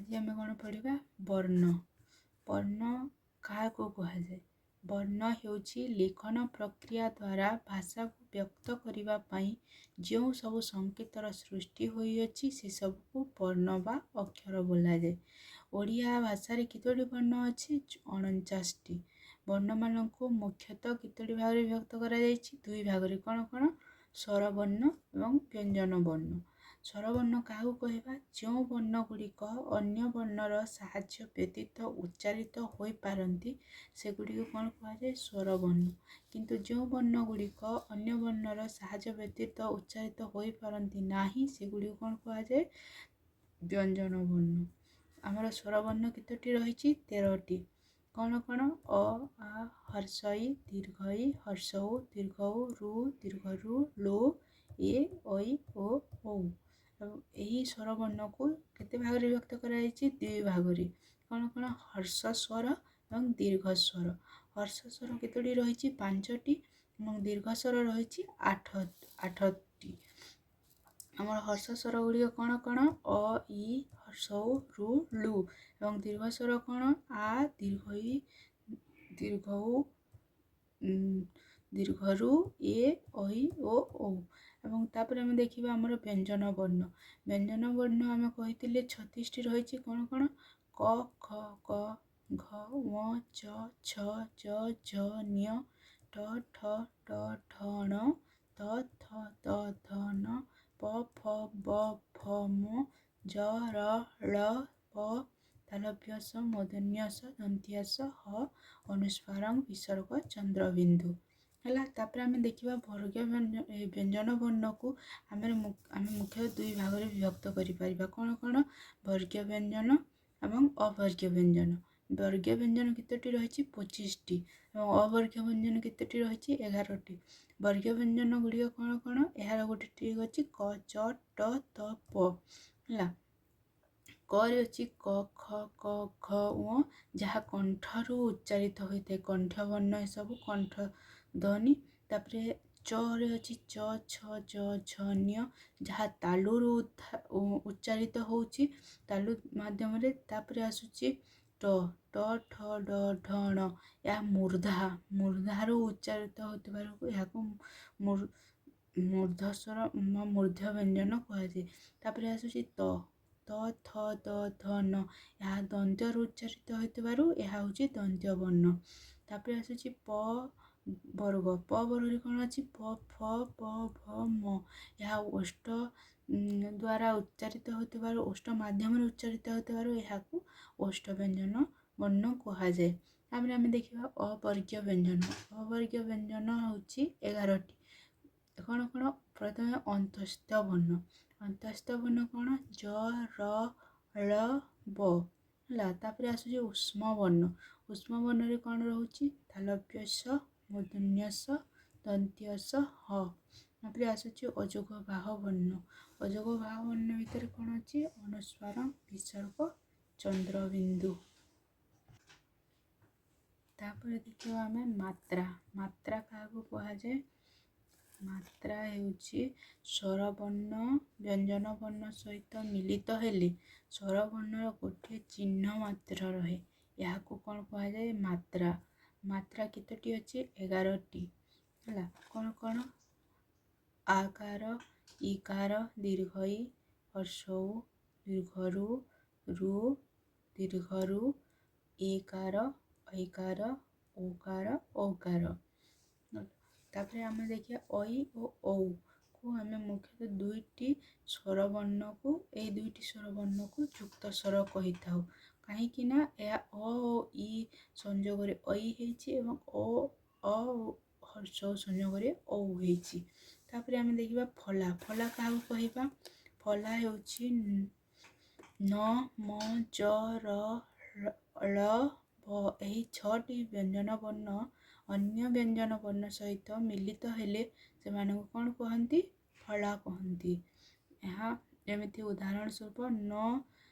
ଆଜି ଆମେ କ'ଣ ପଢ଼ିବା? ବର୍ଣ୍ଣ। ବର୍ଣ୍ଣ କାହାକୁ କୁହାଯାଏ? ବର୍ଣ୍ଣ ହେଉଛି ଲିଖନ ପ୍ରକ୍ରିୟା ଦ୍ୱାରା ଭାଷାକୁ ବ୍ୟକ୍ତ କରିବା ପାଇଁ ଯେଉଁ ସବୁ ସଂକେତର ସୃଷ୍ଟି ହୋଇଅଛି, ସେସବୁକୁ ବର୍ଣ୍ଣ ବା ଅକ୍ଷର ବୋଲାଯାଏ। ଓଡ଼ିଆ ଭାଷାରେ କେତୋଟି ବର୍ଣ୍ଣ ଅଛି? 49ଟି। ବର୍ଣ୍ଣମାନଙ୍କୁ ମୁଖ୍ୟତଃ କେତୋଟି ଭାଗରେ ବିଭକ୍ତ କରାଯାଇଛି? ଦୁଇ ଭାଗରେ। କ'ଣ କ'ଣ? ସ୍ୱରବର୍ଣ୍ଣ ଏବଂ ବ୍ୟଞ୍ଜନ ବର୍ଣ୍ଣ। ସ୍ୱରବର୍ଣ୍ଣ କାହାକୁ କହିବା? ଯେଉଁ ବର୍ଣ୍ଣ ଗୁଡ଼ିକ ଅନ୍ୟ ବର୍ଣ୍ଣର ସାହାଯ୍ୟ ବ୍ୟତୀତ ଉଚ୍ଚାରିତ ହୋଇପାରନ୍ତି, ସେଗୁଡ଼ିକୁ କ'ଣ କୁହାଯାଏ? ସ୍ୱରବର୍ଣ୍ଣ। କିନ୍ତୁ ଯେଉଁ ବର୍ଣ୍ଣ ଗୁଡ଼ିକ ଅନ୍ୟ ବର୍ଣ୍ଣର ସାହାଯ୍ୟ ବ୍ୟତୀତ ଉଚ୍ଚାରିତ ହୋଇପାରନ୍ତି ନାହିଁ, ସେଗୁଡ଼ିକୁ କ'ଣ କୁହାଯାଏ? ବ୍ୟଞ୍ଜନ ବର୍ଣ୍ଣ। ଆମର ସ୍ୱରବର୍ଣ୍ଣ କେତୋଟି ରହିଛି? 13ଟି। କ'ଣ କ'ଣ? ଅ, ଆ, ହର୍ଷଇ, ଦୀର୍ଘଇ, ହର୍ଷଉ, ଦୀର୍ଘଉ, ରୁ, ଦୀର୍ଘ ରୁ, ଲୋ, ଏ, ଐ ଓ ଔ। ଏହି ସ୍ୱରବର୍ଣ୍ଣକୁ କେତେ ଭାଗରେ ବିଭକ୍ତ କରାଯାଇଛି? ଦୁଇ ଭାଗରେ। କ'ଣ କ'ଣ? ହର୍ଷ ସ୍ୱର ଏବଂ ଦୀର୍ଘ ସ୍ୱର। ହର୍ଷ ସ୍ୱର କେତୋଟି ରହିଛି? ପାଞ୍ଚଟି ଏବଂ ଦୀର୍ଘ ସ୍ୱର ରହିଛି 8ଟି। ଆମର ହର୍ଷ ସ୍ୱର ଗୁଡ଼ିକ କ'ଣ କ'ଣ? ଅ, ଇ, ହର୍ଷଉ, ରୁ, ଲୁ। ଏବଂ ଦୀର୍ଘ ସ୍ୱର କ'ଣ? ଆ, ଦୀର୍ଘ ଇ, ଦୀର୍ଘ ଉ, ଦୀର୍ଘରୁ, ଏ, ଐ ଓ ଔ। ଏବଂ ତାପରେ ଆମେ ଦେଖିବା ଆମର ବ୍ୟଞ୍ଜନ ବର୍ଣ୍ଣ। ବ୍ୟଞ୍ଜନ ବର୍ଣ୍ଣ ଆମେ କହିଥିଲେ 36ଟି ରହିଛି। କ'ଣ କ'ଣ? କ, ଖ, ଗ, ଘ, ଙ, ଚ, ଛ, ଜ, ଝ, ଞ, ଟ, ଠ, ଡ, ଢ, ଣ, ତ, ଥ, ଦ, ଧ, ନ, ପ, ଫ, ବ, ଭ, ମ, ଜ, ର, ଳ, ପ, ତାଲବ୍ୟ ସ, ମୂର୍ଧନ୍ୟ ଷ, ଦନ୍ତ୍ୟ ସ, ହ, ଅନୁସ୍ୱାରଂ, ବିସର୍ଗ, ଚନ୍ଦ୍ରବିନ୍ଦୁ। ହେଲା। ତାପରେ ଆମେ ଦେଖିବା ବର୍ଗ ବ୍ୟଞ୍ଜନ ବର୍ଣ୍ଣକୁ ଆମେ ମୁଖ୍ୟତଃ ଦୁଇ ଭାଗରେ ବିଭକ୍ତ କରିପାରିବା। କ'ଣ କ'ଣ? ବର୍ଗୀୟ ବ୍ୟଞ୍ଜନ ଏବଂ ଅବର୍ଗୀୟ ବ୍ୟଞ୍ଜନ। ବର୍ଗୀୟ ବ୍ୟଞ୍ଜନ କେତୋଟି ରହିଛି? 25ଟି। ଏବଂ ଅବର୍ଗୀୟ ବ୍ୟଞ୍ଜନ କେତୋଟି ରହିଛି? 11ଟି। ବର୍ଗୀୟ ବ୍ୟଞ୍ଜନ ଗୁଡ଼ିକ କ'ଣ କ'ଣ? ଏହାର ଗୋଟେ ଟ୍ରିକ୍ ଅଛି, କ, ଚ, ଟ, ତ, ପ। ହେଲା। କରେ ଅଛି କ, ଖ, କ, ଘ, ଙ, ଯାହା କଣ୍ଠରୁ ଉଚ୍ଚାରିତ ହୋଇଥାଏ। କଣ୍ଠ ବର୍ଣ୍ଣ, ଏସବୁ କଣ୍ଠ ଧ୍ୱନି। ତାପରେ ଚରେ ଅଛି ଚ, ଛ, ଜ, ଝ, ଞ, ଯାହା ତାଲୁରୁ ଉଚ୍ଚାରିତ ହେଉଛି, ତାଲୁ ମାଧ୍ୟମରେ। ତାପରେ ଆସୁଛି ଟ, ଟ, ଠ, ଡ, ଢ, ଣ। ଏହା ମୂର୍ଦ୍ଧାରୁ ଉଚ୍ଚାରିତ ହେଉଥିବାରୁ ଏହାକୁ ମୂର୍ଦ୍ଧସ୍ୱର ମୂର୍ଦ୍ଧ ବ୍ୟଞ୍ଜନ କୁହାଯାଏ। ତାପରେ ଆସୁଛି ତ, ତ, ଥ, ଦ, ଧ, ନ। ଏହା ଦନ୍ତ୍ୟରୁ ଉଚ୍ଚାରିତ ହୋଇଥିବାରୁ ଏହା ହେଉଛି ଦନ୍ତ୍ୟ ବର୍ଣ୍ଣ। ତାପରେ ଆସୁଛି ପ ବର୍ଗ। ପ ବର୍ଗରେ କ'ଣ ଅଛି? ପ, ଫ, ପ, ଭ, ମ। ଏହା ଓଷ୍ଠ ଦ୍ୱାରା ଉଚ୍ଚାରିତ ହେଉଥିବାରୁ, ଓଷ୍ଠ ମାଧ୍ୟମରେ ଉଚ୍ଚାରିତ ହେଉଥିବାରୁ ଏହାକୁ ଓଷ୍ଠ ବ୍ୟଞ୍ଜନ ବର୍ଣ୍ଣ କୁହାଯାଏ। ତାପରେ ଆମେ ଦେଖିବା ଅବର୍ଗୀୟ ବ୍ୟଞ୍ଜନ। ଅବର୍ଗୀୟ ବ୍ୟଞ୍ଜନ ହେଉଛି 11ଟି। କ'ଣ କ'ଣ? ପ୍ରଥମେ ଅନ୍ତସ୍ଥ ବର୍ଣ୍ଣ। ଅନ୍ତସ୍ଥ ବର୍ଣ୍ଣ କ'ଣ? ଜ, ର, ଳ, ବ। ହେଲା। ତାପରେ ଆସୁଛି ଉଷ୍ମ ବର୍ଣ୍ଣ। ଉଷ୍ମ ବର୍ଣ୍ଣରେ କ'ଣ ରହୁଛି? ତାଲବ୍ୟ ସ, ମୂର୍ଧନ୍ୟ ଷ, ଦନ୍ତ୍ୟ ସ, ହ। ତାପରେ ଆସୁଛି ଅଯୋଗ ବାହ ବର୍ଣ୍ଣ। ଅଯୋଗ ବାହ ବର୍ଣ୍ଣ ଭିତରେ କ'ଣ ଅଛି? ଅନୁସ୍ୱାର, ବିସର୍ଗ, ଚନ୍ଦ୍ରବିନ୍ଦୁ। ତାପରେ ଦେଖିବା ଆମେ ମାତ୍ରା। ମାତ୍ରା କାହାକୁ କୁହାଯାଏ? ମାତ୍ରା ହେଉଛି ସ୍ୱରବର୍ଣ୍ଣ ବ୍ୟଞ୍ଜନ ବର୍ଣ୍ଣ ସହିତ ମିଳିତ ହେଲେ ସ୍ୱରବର୍ଣ୍ଣର ଗୋଟିଏ ଚିହ୍ନ ମାତ୍ର ରହେ। ଏହାକୁ କ'ଣ କୁହାଯାଏ? ମାତ୍ରା। ମାତ୍ରା କେତୋଟି ଅଛି? 11ଟି। ହେଲା। କ'ଣ କ'ଣ? ଆକାର, ଇକାର, ଦୀର୍ଘ ଇ, ହର୍ଷଉ, ଦୀର୍ଘରୁ, ରୁ, ଦୀର୍ଘରୁ, ଏକାର, ଐକାର, ଔକାର, ଔକାର। ତାପରେ ଆମେ ଦେଖିବା ଐ ଓ ଔ କୁ ଆମେ ମୁଖ୍ୟତଃ ଦୁଇଟି ସ୍ୱରବର୍ଣ୍ଣକୁ, ଏଇ ଦୁଇଟି ସ୍ୱରବର୍ଣ୍ଣକୁ ଯୁକ୍ତ ସ୍ୱର କହିଥାଉ। କାହିଁକି ନା ଏହା ଅ ଓ ଇ ସଂଯୋଗରେ ଐ ହେଇଛି ଏବଂ ଓ ଅ ହର୍ଷ ସଂଯୋଗରେ ଔ ହେଇଛି। ତାପରେ ଆମେ ଦେଖିବା ଫଲା। ଫଲା କାହାକୁ କହିବା? ଫଲା ହେଉଛି ନ, ମ, ଜ, ର, ଳ, ବ, ଏହି ଛଅଟି ବ୍ୟଞ୍ଜନ ବର୍ଣ୍ଣ ଅନ୍ୟ ବ୍ୟଞ୍ଜନ ବର୍ଣ୍ଣ ସହିତ ମିଳିତ ହେଲେ ସେମାନଙ୍କୁ କ'ଣ କୁହନ୍ତି? ଫଳା କୁହନ୍ତି। ଏହା ଯେମିତି ଉଦାହରଣ ସ୍ୱରୂପ ନ,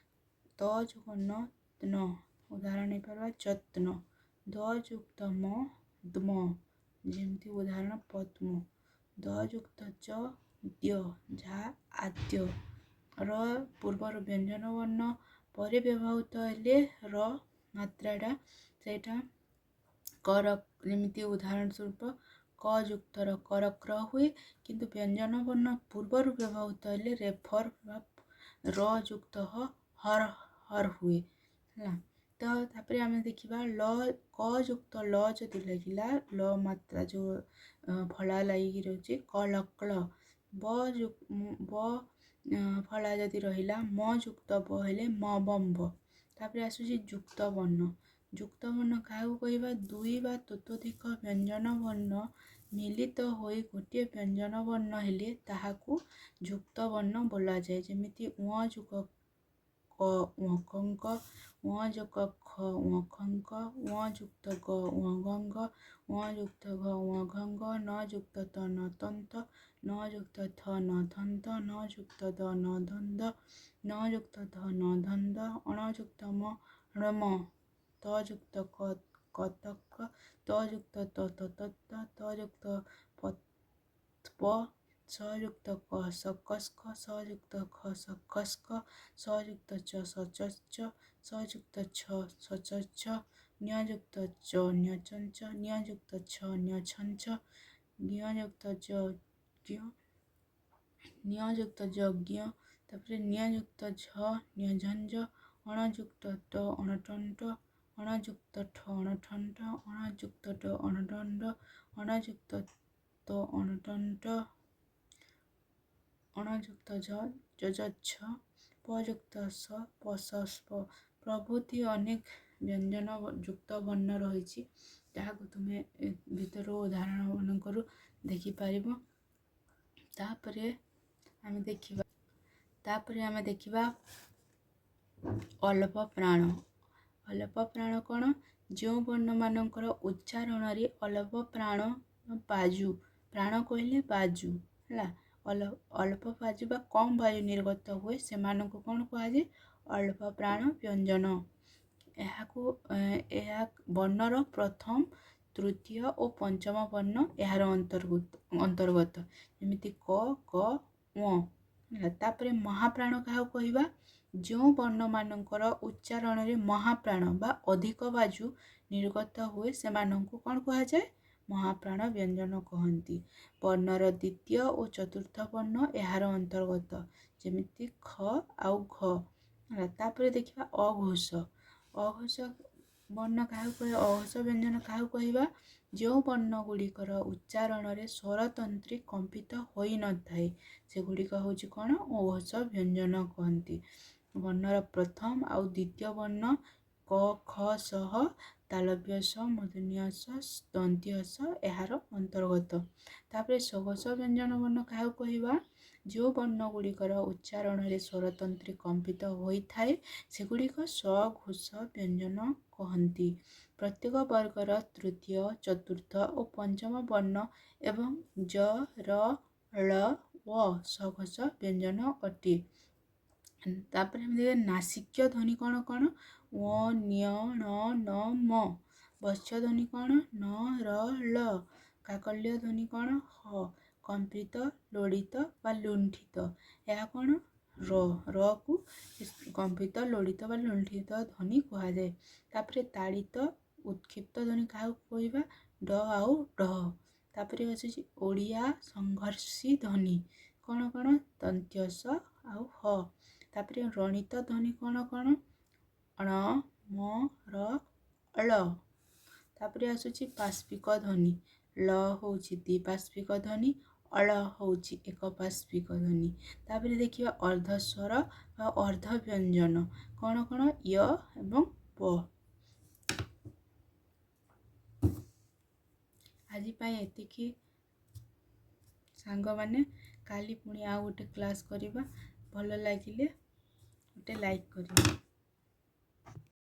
ତ ଯୋଗ ନ, ତ୍ନ। ଉଦାହରଣ ନେଇପାରିବା ଯତ୍ନ। ଦ ଯୁକ୍ତ ମ, ଦ୍ମ, ଯେମିତି ଉଦାହରଣ ପଦ୍ମ। ଦ ଯୁକ୍ତ ଚ, ଦ୍ୟ, ଯାହା ଆଦ୍ୟ ର ପୂର୍ବର ବ୍ୟଞ୍ଜନ ବର୍ଣ୍ଣ ପରେ ବ୍ୟବହୃତ ହେଲେ ର ମାତ୍ରାଟା ସେଇଟା କର, ଯେମିତି ଉଦାହରଣ ସ୍ୱରୂପ କ ଯୁକ୍ତର କରକ୍ର ହୁଏ। କିନ୍ତୁ ବ୍ୟଞ୍ଜନ ବର୍ଣ୍ଣ ପୂର୍ବରୁ ବ୍ୟବହୃତ ହେଲେ ରେଫର ବା ର ଯୁକ୍ତ ହ ହର ହର ହୁଏ ହେଲା। ତ ତାପରେ ଆମେ ଦେଖିବା ଲ, କ ଯୁକ୍ତ ଲ ଯଦି ଲାଗିଲା, ଲ ମାତ୍ରା ଯେଉଁ ଫଳା ଲାଗିକି ରହୁଛି କ ଲ କ୍ଳ। ବ ବ ଫଳା ଯଦି ରହିଲା, ମ ଯୁକ୍ତ ବ ହେଲେ ମ ବମ୍ବ। ତାପରେ ଆସୁଛି ଯୁକ୍ତ ବର୍ଣ୍ଣ। ଯୁକ୍ତ ବର୍ଣ୍ଣ କାହାକୁ କହିବା? ଦୁଇ ବା ତତୋଧିକ ବ୍ୟଞ୍ଜନ ବର୍ଣ୍ଣ ମିଳିତ ହୋଇ ଗୋଟିଏ ବ୍ୟଞ୍ଜନ ବର୍ଣ୍ଣ ହେଲେ ତାହାକୁ ଯୁକ୍ତ ବର୍ଣ୍ଣ ବୋଲାଯାଏ। ଯେମିତି ଉଁ ଯୁଗ କ ଉଁକଙ୍କ, ଉଁ ଯୁଗ ଖ ଉଁଖଙ୍କ, ଉଁ ଯୁକ୍ତ ଗ ଉଁଗଙ୍ଗ, ଉଁ ଯୁକ୍ତ ଘ ଉଁଘଙ୍ଗ, ନ ଯୁକ୍ତ ତ ନତନ୍ତ, ନ ଯୁକ୍ତ ଥ ନଧନ୍ତ, ନ ଯୁକ୍ତ ଦ ନଧନ୍ଦ, ନ ଯୁକ୍ତ ଧ ନଧନ୍ଦ, ଅଣ ଯୁକ୍ତ ମ ଣମ, ତ ଯୁକ୍ତ କ କତକ, ତ ଯୁକ୍ତ ତ ତତତ୍ତ, ତ ଯୁକ୍ତ ପ ପ, ସ ଯୁକ୍ତ କ ସକସ୍କ, ସ ଯୁକ୍ତ ଖ ସଖସ୍କ, ସ ଯୁକ୍ତ ଚ ସଚଚ୍ଚ, ସ ଯୁକ୍ତ ଛ ସଚଚ୍ଛ, ନ୍ୟ ଯୁକ୍ତ ଚ ନ୍ୟଚଞ୍ଚ, ନ୍ୟ ଯୁକ୍ତ ଛ ନ୍ୟଛଞ୍ଚ, ଜ୍ଞ ଯୁକ୍ତ ଜ ଜ୍ଞ, ନ୍ୟ ଯୁକ୍ତ ଯଜ୍ଞ, ତାପରେ ନ୍ୟ ଯୁକ୍ତ ଝ ନ୍ୟଝଞ୍ଜ, ଅଣଯୁକ୍ତ ଟ ଅଣଟଣ୍ଟ, ଅଣଯୁକ୍ତ ଠ ଅଣଠଣ୍ଟ, ଅଣଯୁକ୍ତ ଟ ଅଣଦଣ୍ଡ, ଅଣଯୁକ୍ତ ତ ଅଣଟଣ୍ଟ, ଅଣଯୁକ୍ତ ଝ ଯଯଚ୍ଛ, ପଯୁକ୍ତ ସ ପସସ୍ପ ପ୍ରଭୃତି ଅନେକ ବ୍ୟଞ୍ଜନ ଯୁକ୍ତ ବର୍ଣ୍ଣ ରହିଛି, ଯାହାକୁ ତୁମେ ଭିତରୁ ଉଦାହରଣ ମାନଙ୍କରୁ ଦେଖିପାରିବ। ତାପରେ ଆମେ ଦେଖିବା, ତାପରେ ଆମେ ଦେଖିବା ଅଳ୍ପ ପ୍ରାଣ। ଅଳ୍ପ ପ୍ରାଣ କ'ଣ? ଯେଉଁ ବର୍ଣ୍ଣମାନଙ୍କର ଉଚ୍ଚାରଣରେ ଅଳ୍ପ ପ୍ରାଣ ବାଜୁ, ପ୍ରାଣ କହିଲେ ବାଜୁ ହେଲା, ଅଳ୍ପ ବାଜୁ ବା କମ୍ ବାୟୁ ନିର୍ଗତ ହୁଏ, ସେମାନଙ୍କୁ କ'ଣ କୁହାଯାଏ? ଅଳ୍ପ ପ୍ରାଣ ବ୍ୟଞ୍ଜନ। ଏହାକୁ ଏହା ବର୍ଣ୍ଣର ପ୍ରଥମ, ତୃତୀୟ ଓ ପଞ୍ଚମ ବର୍ଣ୍ଣ ଏହାର ଅନ୍ତର୍ଗତ, ଯେମିତି କ, ଗ, ୱ ହେଲା। ତାପରେ ମହାପ୍ରାଣ କାହାକୁ କହିବା? ଯେଉଁ ବର୍ଣ୍ଣମାନଙ୍କର ଉଚ୍ଚାରଣରେ ମହାପ୍ରାଣ ବା ଅଧିକ ବାଜୁ ନିର୍ଗତ ହୁଏ, ସେମାନଙ୍କୁ କ'ଣ କୁହାଯାଏ? ମହାପ୍ରାଣ ବ୍ୟଞ୍ଜନ କହନ୍ତି। ବର୍ଣ୍ଣର ଦ୍ୱିତୀୟ ଓ ଚତୁର୍ଥ ବର୍ଣ୍ଣ ଏହାର ଅନ୍ତର୍ଗତ, ଯେମିତି ଖ ଆଉ ଘ ହେଲା। ତାପରେ ଦେଖିବା ଅଘୋଷ। ଅଘୋଷ ବର୍ଣ୍ଣ କାହାକୁ କହିବା? ଅଘୋଷ ବ୍ୟଞ୍ଜନ କାହାକୁ କହିବା? ଯେଉଁ ବର୍ଣ୍ଣ ଗୁଡ଼ିକର ଉଚ୍ଚାରଣରେ ସ୍ୱରତନ୍ତ୍ରୀ କମ୍ପିତ ହୋଇନଥାଏ, ସେଗୁଡ଼ିକ ହେଉଛି କ'ଣ? ଅଘୋଷ ବ୍ୟଞ୍ଜନ କହନ୍ତି। ବର୍ଣ୍ଣର ପ୍ରଥମ ଆଉ ଦ୍ୱିତୀୟ ବର୍ଣ୍ଣ କ, ଖ ସହ ତାଲବ୍ୟ ସ, ମୂର୍ଦ୍ଧନ୍ୟ ସ, ଦନ୍ତୀୟ ସ ଏହାର ଅନ୍ତର୍ଗତ। ତାପରେ ସଘୋଷ ବ୍ୟଞ୍ଜନ ବର୍ଣ୍ଣ କାହାକୁ କହିବା? ଯେଉଁ ବର୍ଣ୍ଣ ଗୁଡ଼ିକର ଉଚ୍ଚାରଣରେ ସ୍ୱରତନ୍ତ୍ରୀ କମ୍ପିତ ହୋଇଥାଏ, ସେଗୁଡ଼ିକ ସଘୋଷ ବ୍ୟଞ୍ଜନ କହନ୍ତି। ପ୍ରତ୍ୟେକ ବର୍ଗର ତୃତୀୟ, ଚତୁର୍ଥ ଓ ପଞ୍ଚମ ବର୍ଣ୍ଣ ଏବଂ ଜ, ର, ଳ, ୱ ସଘୋଷ ବ୍ୟଞ୍ଜନ ଅଟେ। ତାପରେ ଆମେ ଦେଖିବା ନାସିକ୍ୟ ଧ୍ୱନି କ'ଣ କ'ଣ? ୱ, ନ୍ୟ, ଣ, ନ, ମ। ବତ୍ସ୍ୟ ଧ୍ୱନି କ'ଣ? ନ, ର, ଳ। କାକଲ୍ୟ ଧ୍ୱନି କ'ଣ? ହ। କମ୍ପିତ, ଲୋଡ଼ିତ ବା ଲୁଣ୍ଠିତ ଏହା କ'ଣ? ର, ରକୁ କମ୍ପିତ, ଲୋଡ଼ିତ ବା ଲୁଣ୍ଠିତ ଧ୍ୱନି କୁହାଯାଏ। ତାପରେ ତାଡ଼ିତ, ଉତ୍କ୍ଷିପ୍ତ ଧ୍ୱନି କାହାକୁ କହିବା? ଡ ଆଉ ଢ। ତାପରେ ଆସୁଛି ଓଡ଼ିଆ ସଂଘର୍ଷୀ ଧ୍ୱନି କ'ଣ କ'ଣ? ଦନ୍ତ୍ୟ ସ ଆଉ ହ। ତାପରେ ରଣିତ ଧ୍ୱନି କ'ଣ କ'ଣ? ଣ, ମ, ର, ଳ। ତାପରେ ଆସୁଛି ପାର୍ଶ୍ୱିକ ଧ୍ୱନି। ଲ ହେଉଛି ଦ୍ୱିପାର୍ଶ୍ୱିକ ଧ୍ୱନି, ଅଳ ହେଉଛି ଏକ ପାର୍ଶ୍ୱିକ ଧ୍ୱନି। ତାପରେ ଦେଖିବା ଅର୍ଦ୍ଧସ୍ୱର ବା ଅର୍ଦ୍ଧ ବ୍ୟଞ୍ଜନ କ'ଣ କ'ଣ? ୟ ଏବଂ ପ। ଆଜି ପାଇଁ ଏତିକି ସାଙ୍ଗମାନେ, କାଲି ପୁଣି ଆଉ ଗୋଟେ କ୍ଲାସ୍ କରିବା। ଭଲ ଲାଗିଲେ ଗୋଟେ ଲାଇକ୍ କରିବେ।